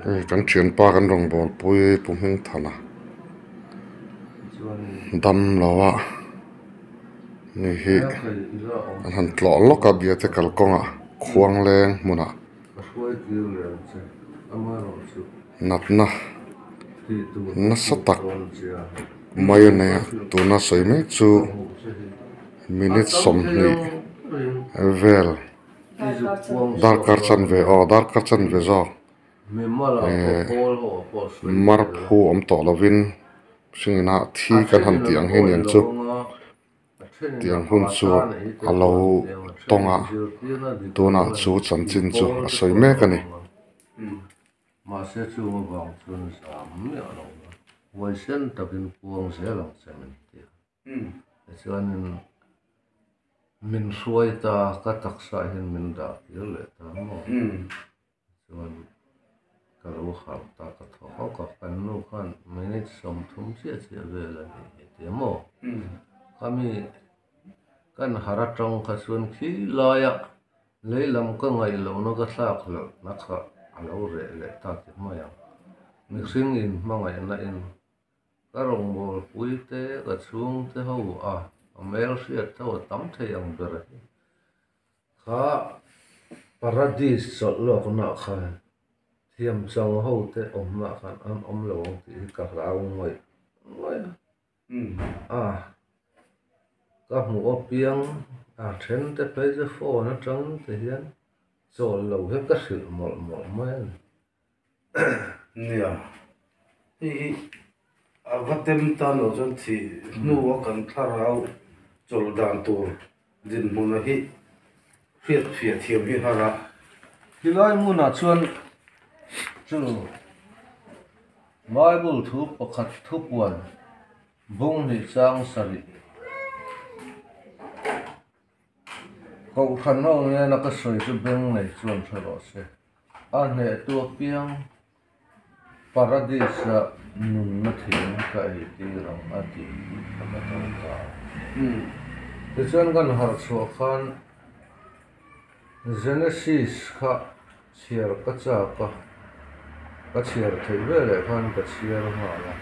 Hei kan thianpa kan rawngbâwl pui Pu Hmingthana dam lo a ni hi an han tlawh lawk a biate kalkawngah khuang leng hmunah natna nasa tak mai a nei a tuna sawi mek chu minute 20 vel darkar chanve aw darkar chanve zawk eh mar phu awm tawh lovin hringin ah thi kan han tih ang hi aniang chu tiang hun chu a lo tawng a tunah chu chanchin chu a sawi mek a ni. Mahse chung avang chuan zam miah lo va, huaisen takin puang zel ang che min ti a. Tichuanin min hruai ta, ka taksa hian min dah kir leh ta maw? Chuan ka lo harh ta, ka thaw hawk a, kan nu khan minute 30 chiah chiah vel a ni hi ti a maw? Khami kan harh atang kha chuan khi laia Lei lam ka ngaih lohna ka thlak hlawlhna kha a lo reh leh ta ti mai ang. Mihring in hmangaihna in ka rawngbâwl pui te, ka chhung te ho a, a hmel hriat tho a tam thei ang ber hi. Kha Paradis chawlh lawkna khan thiam chang ho te awmna khan an awm lo ang tih hi ka hlau ngawih ngawih a. A, ka hmuh apiang a then te phei chu phone atang te hian chawl lo hian ka hrilh mawlh mawlh mai a ni. Nia, hei hi a va tem tan loh chuan thih hnua kan thlarau chawl dan tur dinhmuna hi hriat fiah thiam hi har a. Tilai hmunah chuan chu Bible thu pakhat thupuan bung hnih chang sarih Kohhran ho nena ka sawi chu beng nei chuan hre rawh se. A hnehtu apiang Paradis-a nunna thing ka eitir ang a ti tih kha ka to ta a. Tichuan kan harh chhuah khan Genesis kha chhiar ka chak a, ka chhiar theih veleh khan ka chhiar nghal a.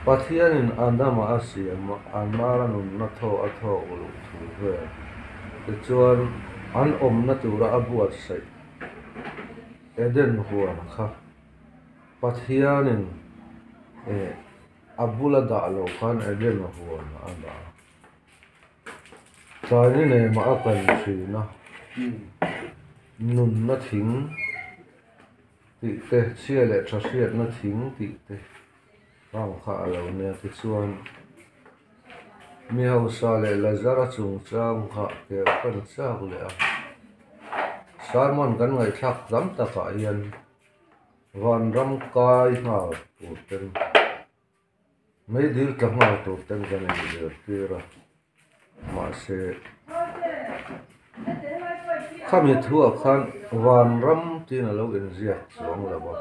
Pathianin Adama a siam a, Amara nunna thaw a thawk luh thu vel. Tichuan an awmna tura a buatsaih Eden huan kha Pathianin a bula dah loh khan Eden huan a dah a. Tlaini nemah a kal thin a, nunna thing tih te, chhia leh tha hriatna thing tih te vang kha a lo nia. Tichuan, mi hausa leh Lazara chungchang kha ker kan chak leh a, sermon kan ngaihthlak tam takah hian vanram kai nghal tur ten. Meidil tla nghal tur ten kan inzirtir a, mahse Khami thuah khan vanram tiin a lo inziak chuang lo a,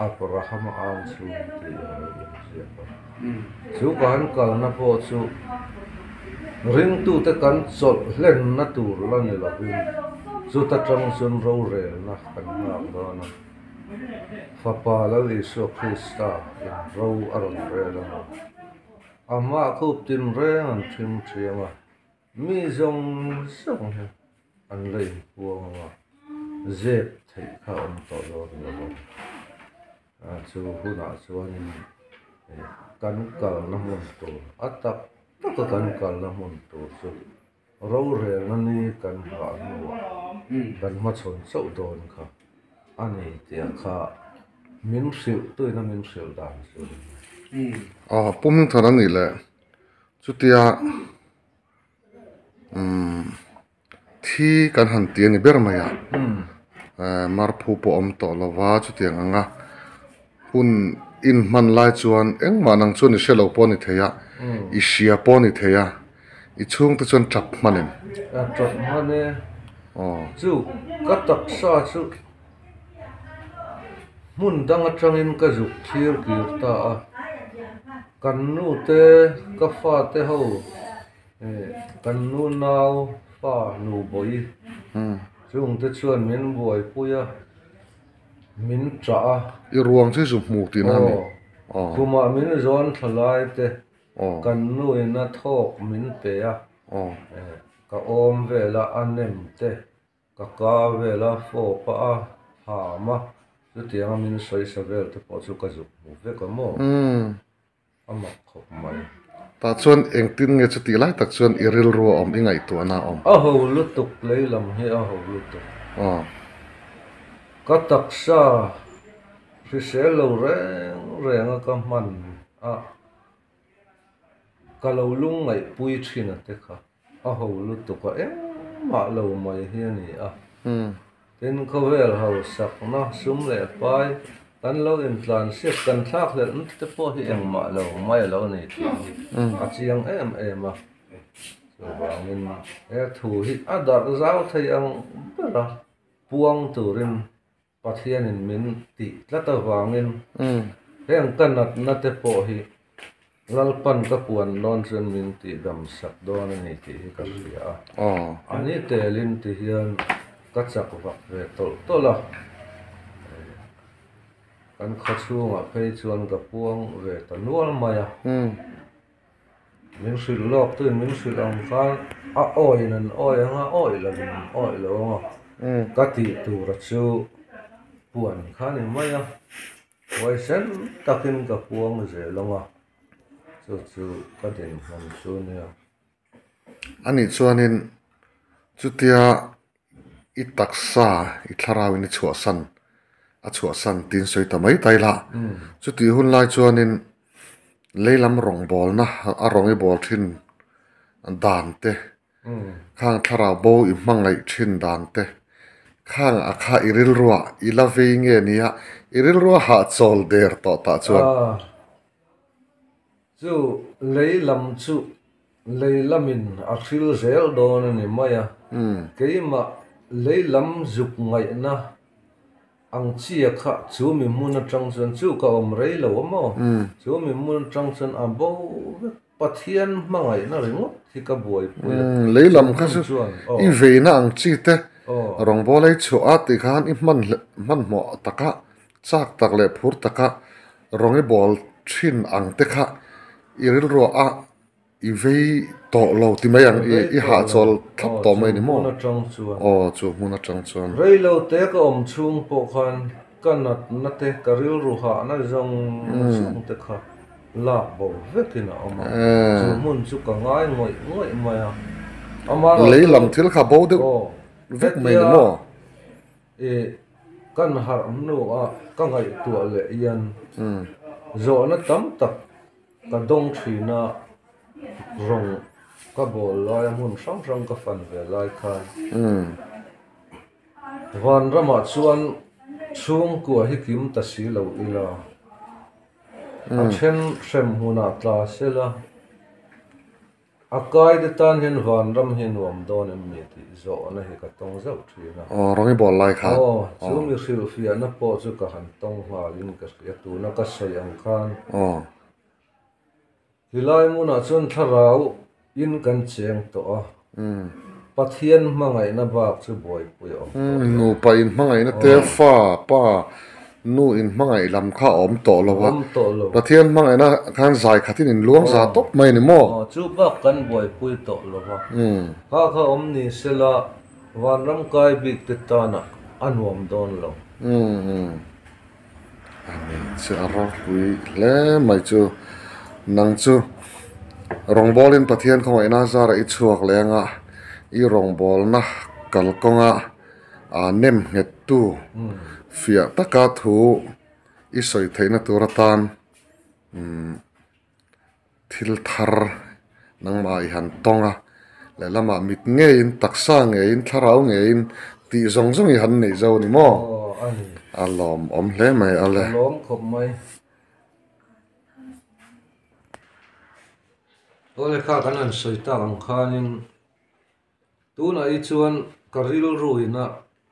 Abrahama ang chhung tiin a lo inziak a. Chu kan kalna pawh chu ringtute kan chawlh hlenna tur la ni lovin chuta tang chuan rorelna kan nghak dawn a. Fapa Lal Isua Krista in ro a rawn rel a ni. Amah khup tinreng an thim thiam a. Mi zawng zawng hi an la inpuang ang a, zep theih kha a awm tawh dawn lo a. Chu hunah chuanin kan kalna hmun tur, a tak taka kan kalna hmun tur chu rorelna ni kan nghah hnuah kan hmachhawn chauh dawn kha a ni tih kha min hrilh tuina min hrilh dan chu a ni. Aw pum thar a nih leh Chutia umm thi kan han ti a ni ber mai a marphu pawh a awm tawh lo va chutiang anga hun inhman lai chuan engmah nang chuan i hre lo pawh a ni thei a i hria pawh a ni thei a i chhungte chuan tap hman em? Tap hman e chu ka taksa chu hmun dang atangin ka zuk thlir kir ta a. Kan nu te, ka fa te ho kan nu nau fa nu bawi chung te chuan min buaipui a, min ṭah a. I ruang chu zu hmu tih na ni? Aw, khumah min zawn thla lai te, kan nu in a thawk min pe a, ka awm vela a nem te. Ka ka vel a, fawp a a ham a, chutianga min sawi sa vel te pawh chu ka zuk hmu vek a maw? A mak khawp mai. Tah chuan engtin nge chutih lai tak chuan i rilru a awm, i ngaihtuahna a awm? A ho lutuk, lei lam hi a ho lutuk. Ka taksa hrisel lo reng reng a ka hman a, ka lo lungngaihpui thin a te kha. A ho lutuk a engmah lo mai hi a ni a. Tin, khawvel hausakna sum leh pai kan lo intlansiak kan thlak hlelh na te pawh hi engmah lo mai a lo ni tih hi a chiang em em a. Chuvangin he thu hi a darh zau thei ang ber a, puang turin Pathianin min tih tlat avangin heng ka natna te pawh hi Lalpan ka puan dawn chuan min tih dam sak dawn a ni tih hi ka hria a. A ni telin ti hian ka chak vak ve tawlh tawlh a, kan khaw chhungah phei chuan ka puang ve ta nual mai a. Min hrilh lawk tuin min hrilh ang khan a awiin an awi ang a, awi lovin an awi lo ang a, ka tih tura chu puan kha ni mai a, huaisen takin ka puang zel ang a, chu chu ka dinhmun chu a nia. Anih chuanin chutia i taksa i thlarauin i chhuahsan a chhuahsan tiin sawi ta mai ta ila chutih hun lai chuanin lei lam rawngbawlna a rawng i bawl thin dan te khang thlarau bo i hmangaih thin dan te khang a kha i rilrua i la vei nge nia i rilrua hahchawl der tawh tah chuan. Chu lei lam chu lei lamin a hril zel dawn a ni mai a, keimah lei lam zuk ngaihna ang chia kha chu mi hmun atang chuan chu ka awm rei lo a maw? Chu mi hmun atang chuan a bo vek Pathian hmangaihna ringawt hi ka buaipui a. Lei lam kha chu i veina ang chi te rawngbâwl ei chhuah a tih khan i hman hmanhmawh taka chak tak leh phur taka rawng i bawl thin ang te kha i rilruah a i vei tawh lo ti mai ang i hahchawl thlap tawh mai ni maw? Aw chu hmun atang chuan. Rei lo te ka awm chhung pawh khan ka natna te ka rilru hahna zawng zawng te kha lak bo vekin a awm a, chu hmun chu ka ngai ngawih ngawih mai a. Amaherawhchu Lei lam thil kha bo deuh vek mai ni maw? I kan harh hnuah ka ngaihtuah leh hian zawhna tam tak ka dawng thin a, rawng ka bawl lai a hmun hrang hrang ka fan ve lai khan vanramah chuan chhungkua hi kim ta si lo ila a then hrem hmunah tla sela. A kai te tan hian vanram hi nuam dawn em mi tih zawhna hi ka tawng zauh thin a. Aw, rawng i bawl lai khan. Aw, chu mi hrilhfiahna pawh chu ka han tawng nghalin ka hria tuna ka sawi ang khan. Aw. Tilai hmunah chuan thlarau in kan cheng tawh a, Pathian hmangaihna bak chu buaipui a awm tawh lo. Nupa in hmangaihna te fa, pa, nu in hmangaih lam kha a awm tawh lo a, Pathian hmangaihna khan zai khatin in luang za tawp mai a ni maw? Aw, chu bak kan buaipui tawh lo va, kha kha awm ni sela vanram kai bik te tanah a nuam dawn lo. A ni chu a ropui hle mai chu nang chu rawngbawlin Pathian khawngaihna zarah i chhuak leh anga i rawngbawlna kalkawnga aa nem nghet tu fiah taka thu i sawi theihna tur atan umm thil thar nangmah i han tawng a lehlamah mit ngeiin taksa ngeiin thlarau ngeiin tih zawng zawng i han neih zo a ni maw? A lawmawm hle mai a le. A lawm khawp mai. Aw lehkha kan han sawi tak ang khanin Tunah hi chuan ka rilru ina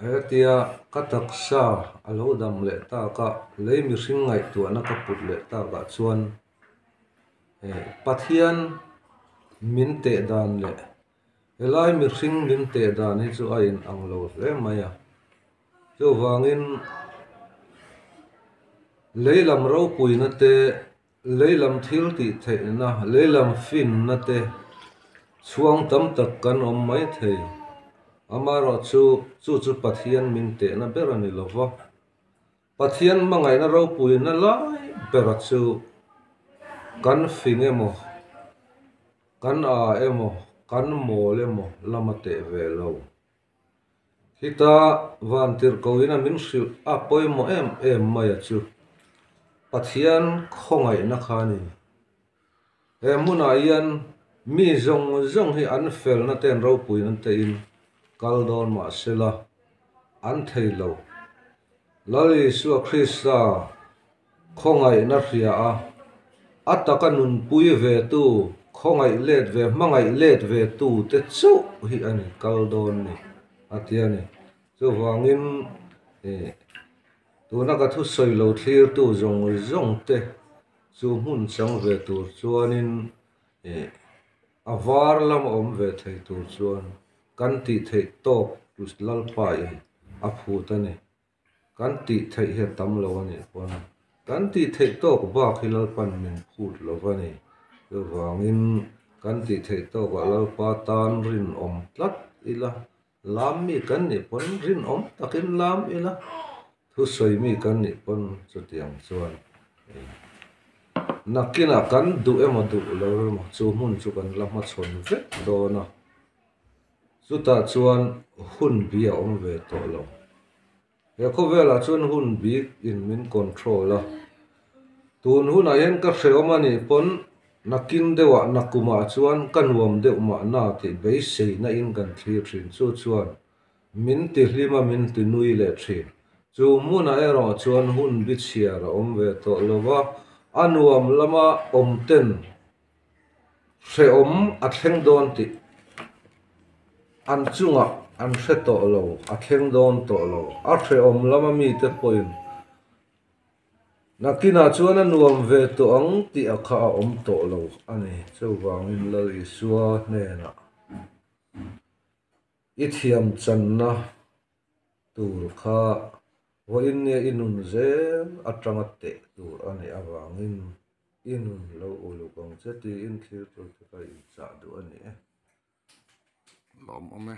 hetia ka taksa a lo dam leh tak a, lei mihring ngaihtuahna ka put leh takah chuan Pathian min teh dan leh helai mihring min teh dan hi chu a inang lo hle mai a. Chuvangin lei lam ropuina te Lei lam thil tih theihna, lei lam finna te chhuang tam tak kan awm mai thei. Amaherawh chu, chu chu Pathian min tehna ber a ni lo va. Pathian hmangaihna ropuina lai bera chu kan fing emaw, kan â emaw, kan mawl emaw lama teh ve lo. Khita vantirhkohin a min hrilh a pawimawh em em mai a chu Pathian khawngaihna kha a ni. He hmunah hian mi zawng zawng hi an felna ten ropuina tein kal dawn mah sela an thei lo. Lal Isua Krista Khawngaihna hria a, a taka nunpui ve tu, khawngaih let ve, hmangaih let ve tu te chauh hi a ni kal dawn ni, a ti a ni. Chuvangin tuna ka thusawi lo thlirtu zawng zawng te chu hmun chang ve tur chuanin a var lama awm ve thei tur chuan kan tih theih tawk Lalpa in a phut a ni. Kan tih theih hi a tam lo a nih pawn kan tih theih tawk bak hi Lalpan min phut lo va ni. Chuvangin kan tih theih tawkah Lalpa tan rinawm tlat ila, lam mi kan nih pawn rinawm takin lam ila, thusawi mi kan nih pawn chutiang chuan nakinah kan duh emaw duh lo emaw chu hmun chu kan la hmachhawn vek dawn a. Chutah chuan hun bi a awm ve tawh lo. He khawvelah chuan hun bik in min control a. Tun hunah hian ka hrehawm a nih pawn nakin deuhah nakumah chuan ka nuam deuh mahna tih beiseina in kan thlir thin. Chu chuan min ti hlim a min ti nui leh thin. Chu hmunah erawh chuan hun bi chhiar a awm ve tawh lo va, a nuam lama awm ten Hrehawm a thleng dawn tih an chungah an hre tawh lo, a thleng dawn tawh lo. A hrehawm lama mite pawhin nakinah chuan a nuam ve tawh ang tih a kha a awm tawh lo a ni. Chuvangin Lal Isua hnenah i thiam channa tur kha vawiin nge i nun zel atanga teh tur a nih avangin I nun lo uluk ang che tiin thlir tur te ka inchah duh a ni e. Lawmawm e.